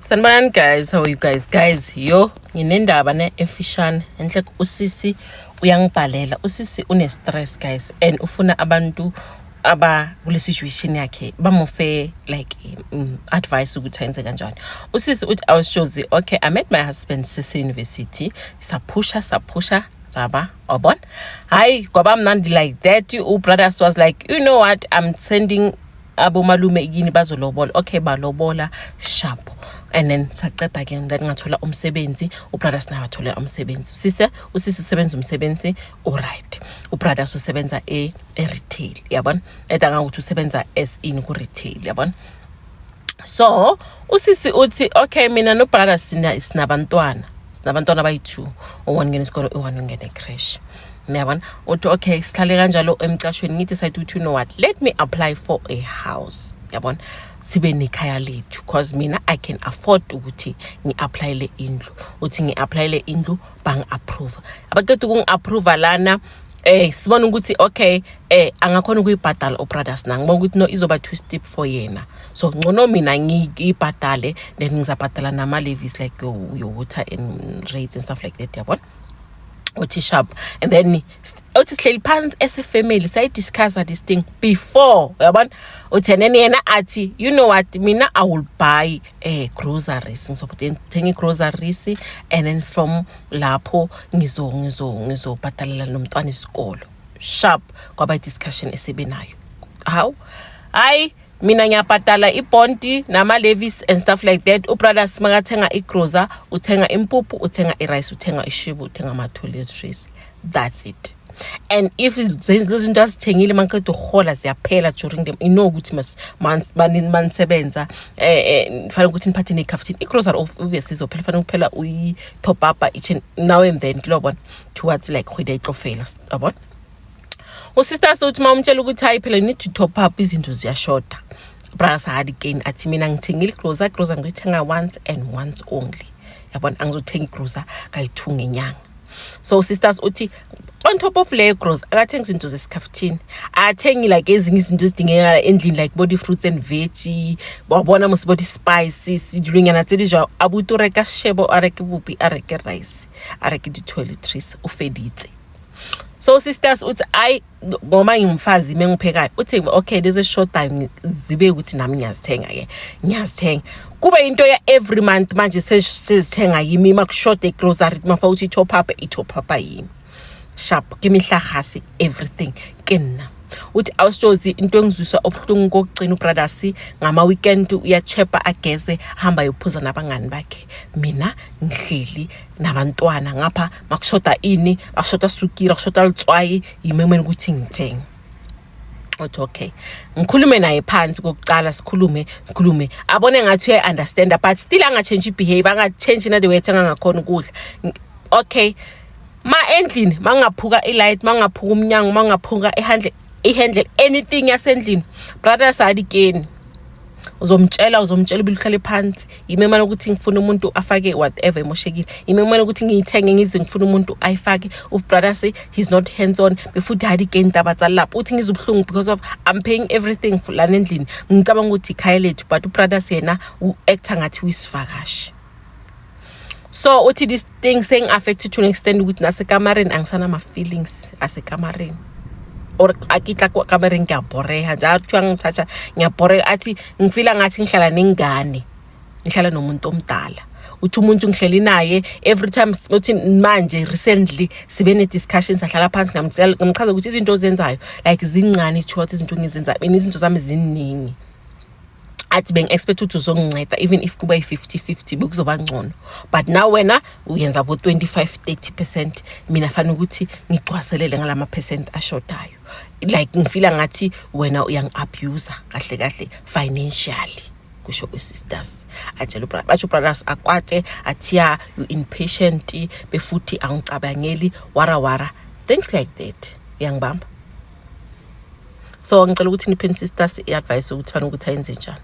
Sanibonani guys, how are you guys? Guys, yo, nginendaba ne efishane. Enhle usisi uyangibhalela. Usisi une stress guys and ufuna abantu aba kule situation yakhe bamufe like advice ukuthi ayenze kanjani. Usisi uthi awushozi, okay, I met my husband sise university. Saphusha saphusha raba wabona. Hayi kwaba mnandi like that. Ubrothers was like, you know what? I'm sending abomalume kini bazolobola. Okay, balobola sharp and then saceda ke, then ngathola umsebenzi, ubrothers naye wathola umsebenzi. Usise usisi usebenza umsebenzi alright, ubrothers usebenza e-retail, yabona, eda ngakuthi usebenza as in ku-retail, yabona. So usisi uthi okay, mina no-brother sina sinabantwana abayi-two, u-one ngene isikolo, u-one ungene creche, uyabona. Uthi okay, sihlale kanjalo emcashweni. Ngithi sayithi uthi, you know what, let me apply for a house, yabona, sibe nekhaya lethu cause mina I can afford ukuthi ngi-applyele indlu. Uthi ngi-applyele indlu, bangi-approve. Abaqeda ukungi-approve lana, sibona ukuthi okay, angakhona ukuyibhadala ubrothers na. Ngibona ukuthi no, izoba too steep for yena, so ngcono mina ngiyibhadale, then ngizabhadala nama-levies like your water and rates and stuff like that, yabona. Uthi sharp, and then uthi sihleli phansi as a family, sayidiscussa this thing before, uyabona. Uthi and then yena athi, you know what, mina I will buy groceries, ngizothenga i-groceries and then from lapho ngizobhadalela nomntwana isikolo. Sharp, kwaba i-discussion esibe nayo. Hawu, hayi, mina ngiyabhadala ibhondi nama-levies and stuff like that. Ubrothers makathenga igrosa, uthenga impuphu, uthenga i-rice, uthenga ishibu, uthenga ama-toiletries, that's it. And if lezo zinto azithengile mangiqeda ukuhola ziyaphela during them, you know ukuthi manisebenza fanele ukuthi niphathe ney'khafuthini i-grocery, obviously izophela, fanele kuphela uyi-top up each and now and then, kulobona, towards like kgwedi ya itlofela, yabona. Usisters uthi uma umtshela ukuthi hayi phela, you need to top up, izinto ziyashoda, brothers hadi gain athi mina ngithengile igrosa, igrosa ngiyithenga once and once only, yabona, angizothenga igrosa kayi-two ngenyanga. So sisters uthi on top of leyo grosa akathengi izinto zesikhafuthini, akathengi like ezinye izinto ezidingeka endlini like bo di-fruits and veg, wabona mos, bo di-spices, dilonyana tse di jwalo. Abuti o reka shebo, a reke bopi, a reke rice, a reke di-toiletries, o feditse. So sisters uthi ayi, ngoba ngimfazi mengiphekayo, uthi okay, there's a short time zibe ukuthi nami ngiyazithenga ke, ngiyazithenga, kube into ya every month manje sezithenga yimi. Makushoda igrocery, mafa uthi top up, i-top up yimi. Sharp, ke mehlagase, everything ke nna. Uthi awushozi into engizwisa obuhlungu kokugcina, ubrothers ngama-weekend uyachepa, ageze, hamba yophuza nabangani bakhe, mina ngihleli nabantwana ngapha. Makushoda ini, makushoda sukira, kushoda litswayi, yimi emele ukuthi ngithenge. Uthi okay, ngikhulume naye phansi kokucala, sikhulume sikhulume, abone ngathi uyayi-understanda, but still angachange i-behavior, angachange na the way ethenga ngakhona ukudla. Okay, ma endlini mangaphuka i-light, mangaphuka umnyango, mangaphuka ihandle, ihandle, anything yasendlini, brothers adikeni, uzomtshela, uzomtshela ubile uhlale phansi, yimi emane ukuthi ngifuna umuntu afake whatever emoshekile, yimi emane ukuthi ngiyithenge, ngize ngifuna umuntu ayifake. Ubrothers, he's not hands on befuthi hadi ke indaba tsa lelapa. Uthi ngizwe ubuhlungu because of I'm paying everything for lana endlini, ngicabanga ukuthi ikhaya lethu, but ubrothers yena u-acta ngathi uyisivakashi. So uthi this thing seng-affected to an extent ukuthi nasekamareni angisanama-feelings asekamareni, or a ke tla kwa kamereng ke a boreha njalo, kuthiwa ngithatha ngiyabhoreka. Athi ngifila ngathi ngihlala nengane, ngihlala nomuntu omdala. Uthi umuntu ngihleli naye every time, uthi manje recently sibe ne-discussion, sahlala phansi, ngamchaza ukuthi izinto ozenzayo like zincane towards izinto engizenzayo, mina izinto zami ziningi. Athi bengi-expect ukuthi uzonginceda even if kuba yi-50-50, bekuzoba ngcono, but now wena uyenza bo-25 30%, mina fanele ukuthi ngigcwaselele ngalama percent ashodayo. Like ngifila ngathi wena uyangi-abuser kahle kahle financially, kusho usisters. Atshela batsho ubrothers akwate, athiya you impatient befuthi angicabangeli, wara wara, things like that, uyangibamba. So ngicela ukuthi nipheni sisters i-advice ukuthi fanele ukuthi ayenze njani.